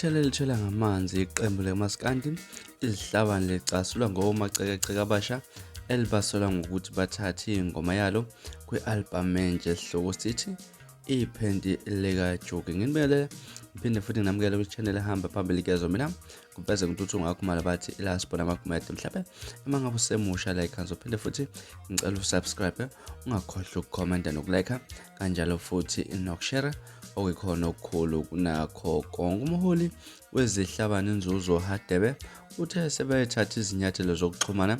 Lithele lithela ngamanzi iqembu lemaskandi izihlabane licasulwa ngomacekeceke abasha elibasola ngokuthi bathathe ingoma yalo kwi-albhamu entsha esihloko sithi iphenti likaJuki. Nginibingelele ngiphinde futhi nginamukele kwi-channel ehamba phambili kezo mina kuveze ngintuthu ngakhumala bathi ila sibona amakhumede mhlawumbe uma ngabe usemusha la ikhanzo phinde futhi ngicela usubscribe ungakhohlwa ukukhomenta nokulike kanjalo futhi nokushare okuyikhona okukhulu kunakho konke. Umholi wezihlabane Nzuzo Hadebe uthe sebethatha izinyathelo zokuxhumana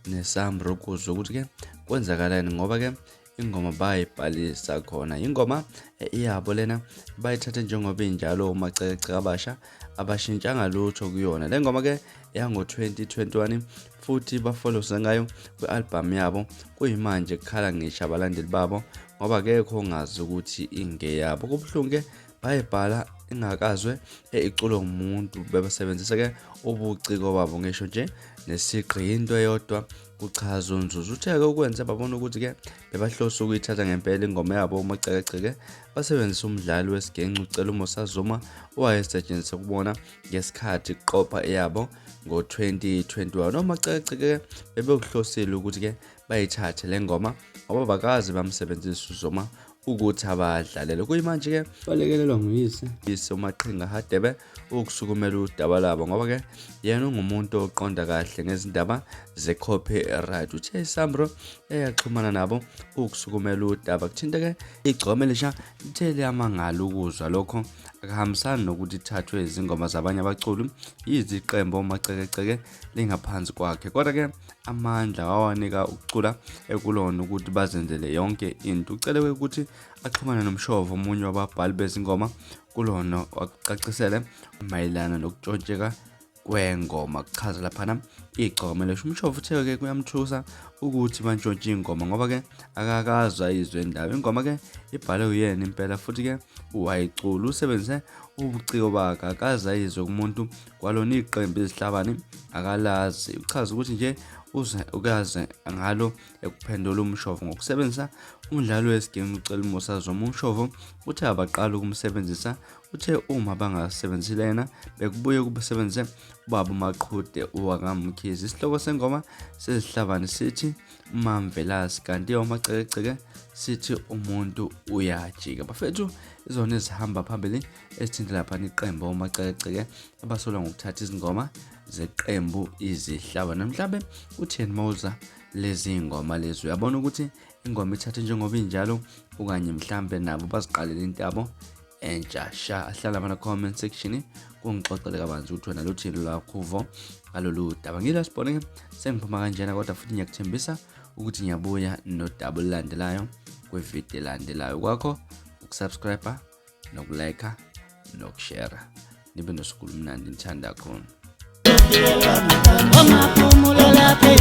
neSamro ukuze ukuthi-ke kwenzakalani ngoba-ke ingoma bayibhalisa khona ingoma iyabo lena bayithathe njengoba injalo umacekeceke abasha abashintshanga lutho kuyona le ngoma ke yango-2021 futhi bafolose ngayo kwi-albhamu yabo kuyimanje kukhala ngisho abalandeli babo ngoba akekho ongazi ukuthi ingeyabo kubuhlungu ke bayibhala ingakazwe iculwe umuntu bebasebenzisa ke ubuciko babo ngisho nje nesigqi into eyodwa kuchaza uNzuzu. Uthe-ke ukwenze babona ukuthi-ke bebahlose ukuyithatha ngempela ingoma yabo uMacekeceke basebenzisa umdlali wesigenci uCela uMusa Zuma owayesetshenziswa kubona ngesikhathi kuqopha eyabo ngo-2021. OMacekeceke bebekuhlosile ukuthi-ke bayithathe le ngoma ngoba bakaze bamsebenzise uZuma ukuthi abadlalele. Kuyimanje-ke balekelelwa nguyise yise uMaqhinga Hadebe ukusukumela udaba labo ngoba-ke yena ungumuntu oqonda kahle ngezindaba ze-copyright. Uthe iSamro eyaxhumana nabo ukusukumela udaba kuthinta-ke igcome elisha lithe liyamangala ukuzwa lokho akuhambisani nokuthi ithathwe izingoma zabanye abaculi yize iqembu omacekeceke lingaphansi kwakhe kodwa-ke amandla wawanika ukucula ekulona ukuthi bazenzele yonke into. Ucele ukuthi axhumane nomshovo omunye wababhali bezingoma kulona wakucacisele mayelana nokutshontsheka kwengoma kuchaza laphana igcokama lesho umshovo uthe-ke kuyamthusa ukuthi bantshontshe ingoma ngoba-ke akakazwa izwe indaba ingoma-ke ibhalwe uyena impela futhi-ke wayicula usebenzise ubuciko bakhe akaze ayizwe kumuntu kwalona iqembu izihlabane akalazi uchaza ukuthi nje uze ukaze ngalo ekuphendula umshovo ngokusebenzisa umdlalo wesiginci ucela umusa Zuma umshovo uthe abaqala ukumsebenzisa uthe uma bangasebenzisile yena bekubuye kubasebenzise ubaba uMaqhude wakaMkhize isihloko sengoma sezihlabane sithi Mamvelasi kanti omacekeceke sithi umuntu uyajika bafethu izona ezihamba phambili ezithinta lapha iqembu omacekeceke abasolwa ngokuthatha izingoma zeqembu izihlabane mhlambe utheni mawuza lezi ngoma lezi uyabona ukuthi ingoma ithathe njengoba injalo okanye mhlambe nabo baziqalele intabo entsha sha ahlala mana comment section kungixoxele kabanzi ukuthi wena luthini lwakho uvo ngalolu daba ngila sibone sengiphuma kanjena kodwa futhi ngiyakuthembisa ukuthi ngiyabuya nodaba olulandelayo kwividiyo elandelayo kwakho ukusubscribe nokulike nokushare nibe nosuku olumnandi nithanda khona. Omaphumulo lapha.